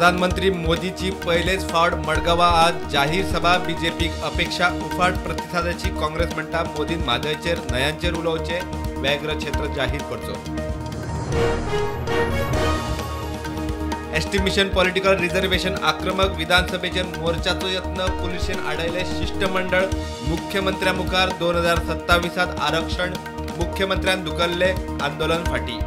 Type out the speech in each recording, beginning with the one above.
प्रधानमंत्री मोदीची पयलेच फावट मडगांवां आज जाहीर सभा. बीजेपीक अपेक्षा उफाट प्रतिसादाची. काँग्रेस म्हणटा मोदीन म्हादयचेर न्हंयांचेर उलोवचें, व्याघ्र क्षेत्र जाहीर करचो. एस्टिमेशन पॉलिटिकल रिझर्वेशन आक्रमक विधानसभेचेर मोर्चाचो यत्न, पुलिशेन आडयलें शिष्टमंडळ. मुख्यमंत्र्या मुखार 2027 आरक्षण, मुख्यमंत्र्यान धुकल्लें आंदोलन फाटी.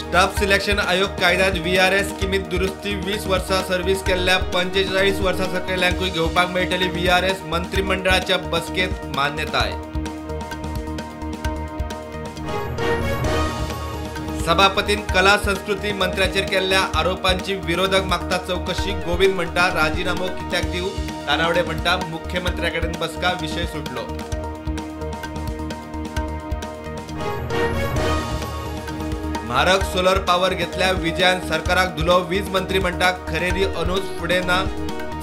स्टाफ सिलेक्शन आयोग कायद्यात व्हीआरएस स्किमीत दुरुस्ती. 20 वर्सां सर्वीस केल्ल्या 45 वर्सां सकयल्यांकूय घेवपाक मेळटली व्हीआरएस. मंत्रिमंडळाच्या बसकेंत मान्यताय. सभापतीन कला संस्कृती मंत्र्याचेर केल्ल्या आरोपांची विरोधक मागता चवकशी. गोविंद म्हणटा राजीनामो कित्याक दिवं, तानावडे म्हणटा मुख्यमंत्र्या कडेन बसका, विशय सुटलो. म्हारग सोलर पावर घेतल्या विजयान सरकाराक धुलो. वीज मंत्री म्हणटा खरेदी अनुज फुडें ना,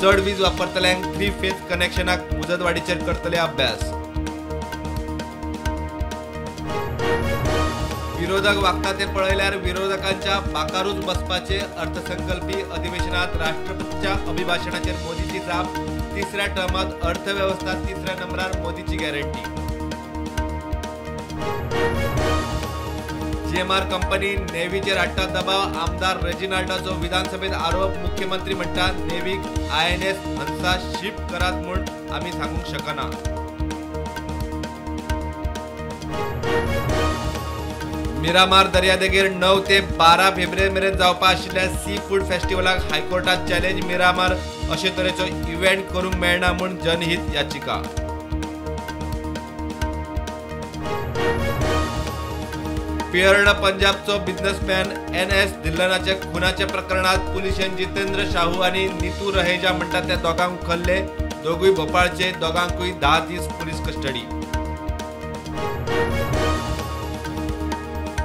चड वीज वापरतल्यांक 3 फेज कनेक्शनाक मुजतवाडीचेर करतले अभ्यास. विरोधक वागता ते पळयल्यार विरोधकांच्या बाकारूच बसपाचे. अर्थसंकल्पी अधिवेशनात राष्ट्रपतीच्या अभिभाषणाचेर मोदीची जाप. तिसऱ्या टर्मात अर्थवेवस्था तिसऱ्या नंबरार, मोदीची गॅरंटी. जीएमआर कंपनी नेव्हीचेर हाडटा दबाव. आमदार रेजिनाल्डाचो विधानसभेत आरोप. मुख्यमंत्री म्हणटा नेव्हीक आयएनएस हंसा शिप करात म्हूण आमी सांगूंक शकना. मिरामार दर्यादेगेर 9 ते 12 फेब्रुवारी मेरेन जावपा आशिल्ल्या सी फूड फेस्टिवलाक हायकोर्टात चॅलेंज. मिरामार अशे तरेचो इव्हेंट करूंक मेळना म्हूण जनहीत याचिका. पियर्ण पंजाबचो बिझनेसमॅन एन.एस. धिल्लनाच्या खुनाच्या प्रकरणात पुलिशेन जितेंद्र शाहू आनी नीतू रहेजा म्हणटा त्या दोगांक उखल्ले. दोगूय भोपाळचे, दोगांकूय 10 दीस पुलीस कस्टडी.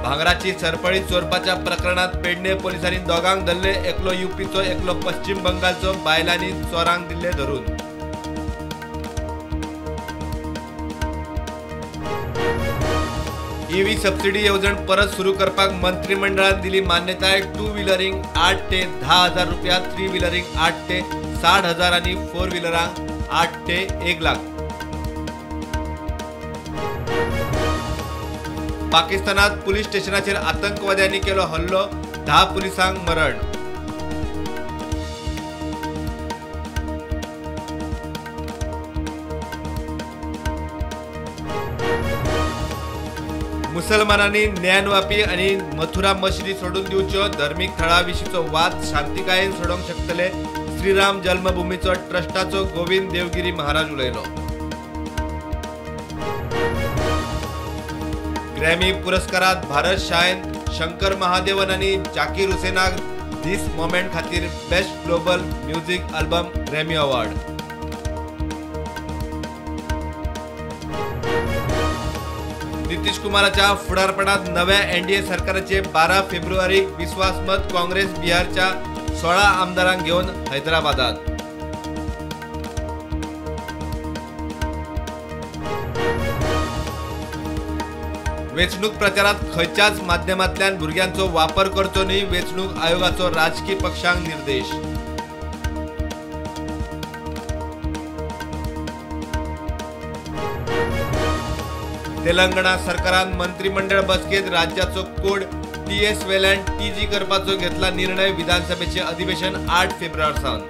भांगराची सरपळी चोरपाच्या प्रकरणात पेडणे पोलिसांनी दोगांक धरले. एकलो युपीचो, एकलो पश्चिम बंगालचो. बायलांनी चोरांक दिल्ले धरून. ईव्ही सबसिडी येवजण परत सुरू करपाक मंत्रिमंडळान दिली मान्यताय. 2 व्हिलरींक 8 ते 10 हजार रुपया, 3 व्हिलरींक 8 ते 60 हजार आनी 4 व्हिलरांक 8 ते 1 लाख. पाकिस्तानात पुलीस स्टेशनाचेर आतंकवाद्यांनी केलो हल्लो, 10 पुलिसांक मरण. मुसलमानांनी ज्ञानवापी आनी मथुरा मशिदी सोडून दिवच्यो. धर्मीक थळा विशींचो वाद शांतिकायेन सोडोवंक शकतले. श्रीराम जल्मभूमीचो ट्रस्टाचो गोविंद देवगिरी महाराज उलयलो. ग्रॅमी पुरस्कारात भारत शायन शंकर महादेवन आनी जाकीर हुसेनाक this moment खातीर best global music album Grammy award. Nitish कुमाराच्या फुडारपणात नव्या एनडीए सरकाराचे 12 फेब्रुवारीक विस्वासमत. काँग्रेस बिहारच्या 16 आमदारांक घेवन हैदराबादात. वेंचणूक प्रचारात खंयच्याच माध्यमांतल्यान भुरग्यांचो वापर करचो न्हय, वेंचणूक आयोगाचो राजकी पक्षांक निर्देश. तेलंगणा सरकारान मंत्रिमंडळ बसकेत राज्याचो कोड टीएस वेल्यान टीजी करपाचो घेतला निर्णय. विधानसभेचे अधिवेशन 8 फेब्रुवारी सावन.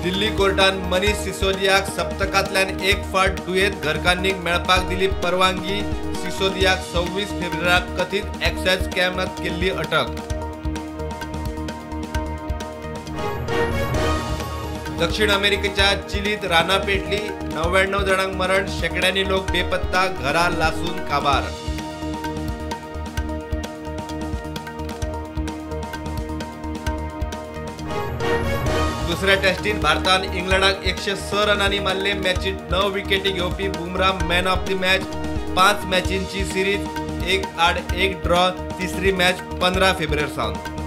दिल्ली कोर्टान मनीष सिसोदियाक सप्तकांतल्यान एक फावट दुयेंत घरकान्नीक मेळपाक दिली परवानगी. सिसोदियाक 26 फेब्रुवारीक कथीत एक्सायज स्कॅमांत केल्ली अटक. दक्षिण अमेरिकेच्या चिलीत रानां पेटली, 99 जाणांक मरण, शेंकड्यांनी लोक बेपत्ता, घरां लासून काबार. दुसऱ्या टेस्टीत भारतान इंग्लंडाक 106 रनांनी मारले. मॅचीत 9 विकेटी घेवपी Bumrah man of the match. 5 मॅचींची series, 1 आड 1 ड्रॉ. तिसरी मॅच 15 फेब्रुवारी सावन.